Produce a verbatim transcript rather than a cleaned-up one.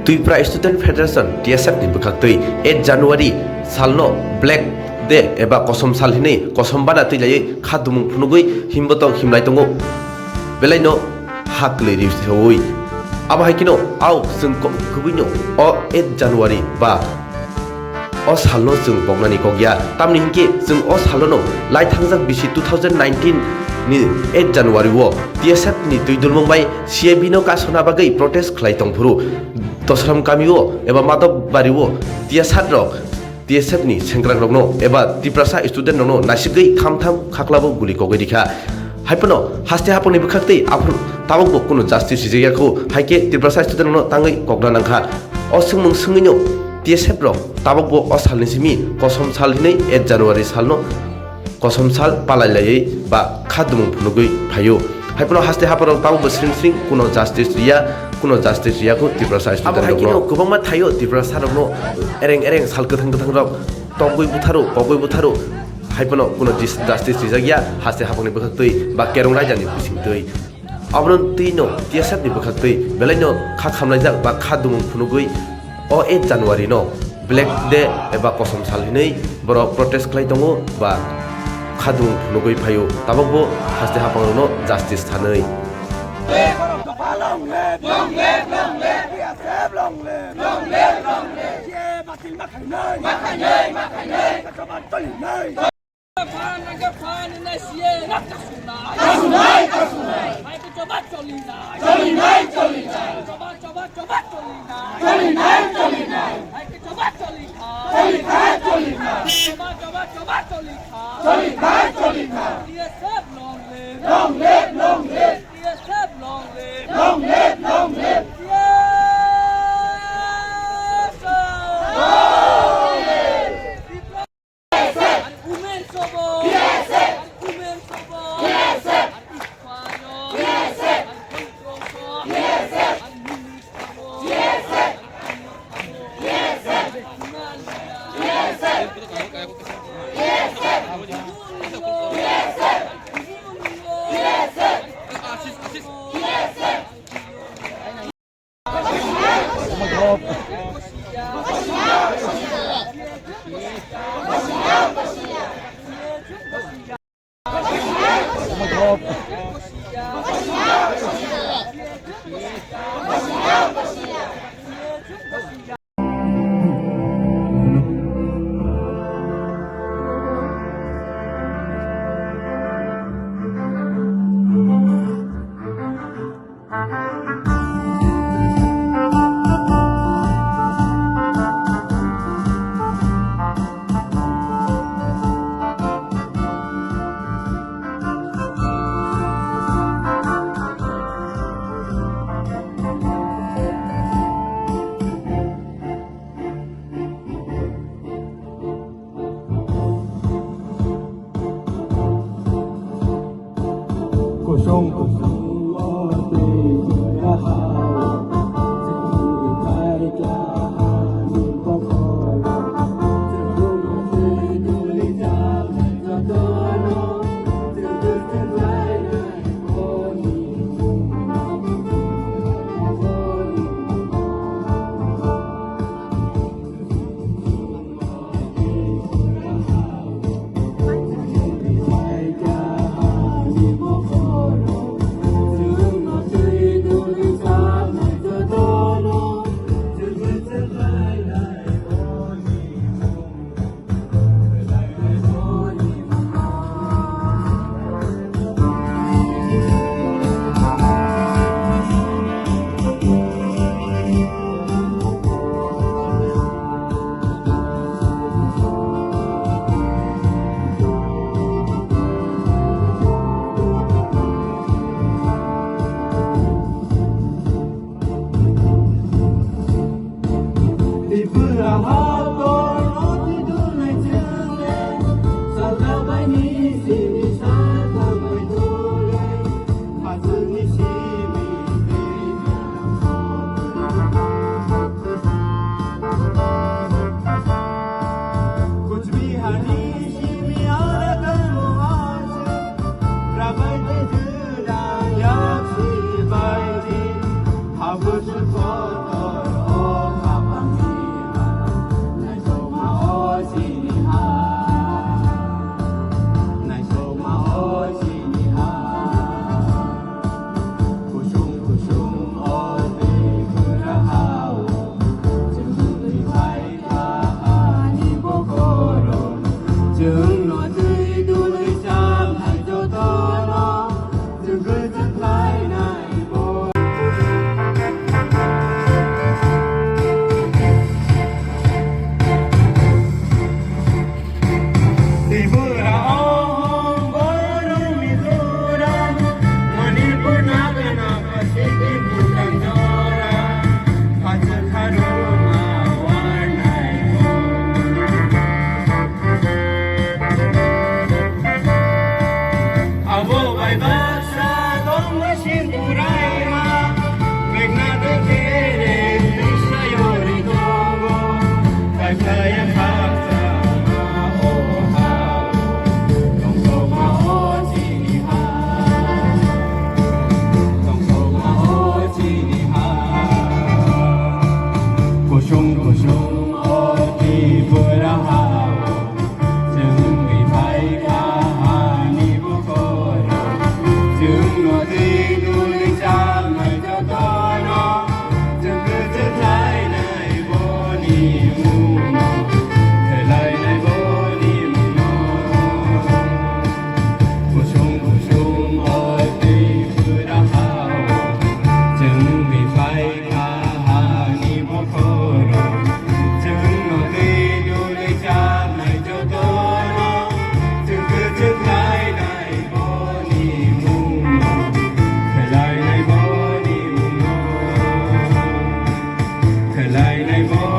Tripura Student Federation, T S F ni bwkhaktwi eight January salno Black Day eba kosom sal hinwi kosom bana twi laiwi kha dumung phunugwi himbotok himlai tongo. Belaino ha kwlwi ri saui. Abo hai kheno ao chwng kok-, kubui no o eight January ba o salno chwng poknani kok ya. Tamni hinkhe chwng o salono lai thangjak bisi two thousand nineteen ni eight January o T S F ni twi dulmung bai C A B no kasona bagwi protest khlai tong phuru Dosram kami o eba Madhop bari o T S F rok T S F ni sengkrak rokno eba Tiprasa student rokno naisigwi tham tham khaklabo guli kogwi rikha. Haiphano haste haphangni bwkhaktwi aphuru tabukbo kuno justice rijak ya kho, hai khe Tiprasa student rokno tangwi kokna nangkha. O swngmung swngwino T S F rok tabukbo o salni simi kosom sal hinwi eight January salno kosom sal palai laiwi ba kha dumung phunugwi phaio. Haiphano haste hapharok tabukbo sring sring kuno justice riya, kuno justice riya kho Tiprasa student rokno. Abo hai kheno kwbangma thaio Tiprasa rokno ereng ereng sal kwthang kwthang rok tokgwi butharo, kokgwi butharo. Haiphano kuno jis-, justice rijak ya haste haphangni bwkhaktwi ba Kerong raijani bisingtwi. Abono twi no T S F ni bwkhaktwi belaino kha khamlaijak ba kha dumung phunugwi o eight January no Black Day eba kosom sal hinwi borok protest khlai tongo ba kha dumung phunugwi phaio. Tabukbo haste haphangrokno justice sanwi. Long live, long live, long live. T S F long live. Long live, long live. Ye batil ma khainai. Ma khainai, ma khainai. Kachaba toli nai. Phan, nang phan, nang siye, nak kasunai. Kasunai, kasunai. Hai kachaba toli nai. Toli nai, toli nai. Kachaba, kachaba, kachaba toli nai. Toli nai, toli nai. Hai kachaba toli nai. Toli nai, toli nai. Kachaba, kachaba, kachaba toli nai. Toli nai, toli nai. T S F long live. Long live, long live. T S F long live. Long live, long live. T S F. Long live. T S F. Women Sabha. T S F. Women Sabha. T S F. Fire. T S F. T S F. T S F. Lainaimo